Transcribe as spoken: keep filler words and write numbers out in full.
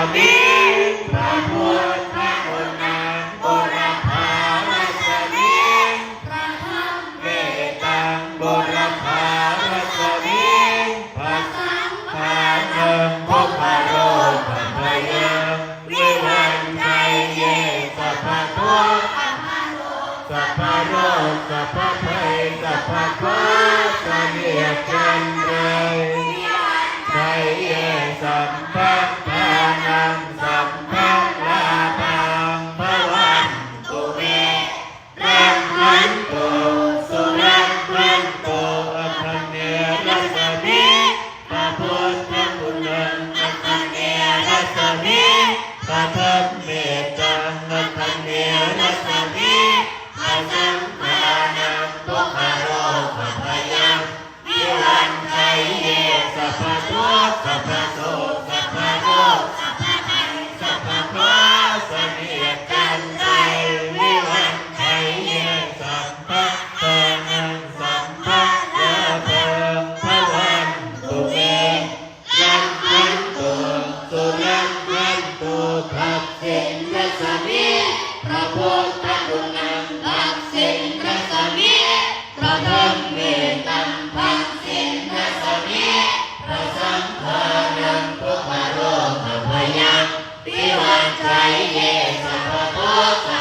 Rasmiṃ พระพุทธคุณัง บูรพารัสมิ พระธรรมเมตัง บูรพารัสมิ พระสังฆานัง ทุกขโรคภัย vivañjaye sabbadukkha sabbaroga sabbapaddavā sabbadukkha sabbaroga sabbapaddavā sabbaroga sabbapaddavā vivañjaye sabbadhanaṃ sabbalābhaṃ bhavantu me. Rakkhantu surakkhantu. Āganeya rasmiṃ พระพุทธคุณัง āganeya rasmiṃ พระธรรมเมตัง āganeya rasmiṃ พระสังฆานัง ทุกขโรคภัย vivañjaye sabbadukkha sabbasoka sabbaroga sabbapaddavā sabbadukkha sabbaroga sabbapaddavā vivañjaye sabbadhanaṃ sabbalābhaṃ bhavantu me. Rakkhantu surakkhantu. Dakkhiṇarasmiṃ พระพุทธคุณัง dakkhiṇarasmiṃ พระธรรมเมตัง dakkhiṇarasmiṃ พระสังฆานัง dukkharogabhayaṃ vivañjaye sabbadukkha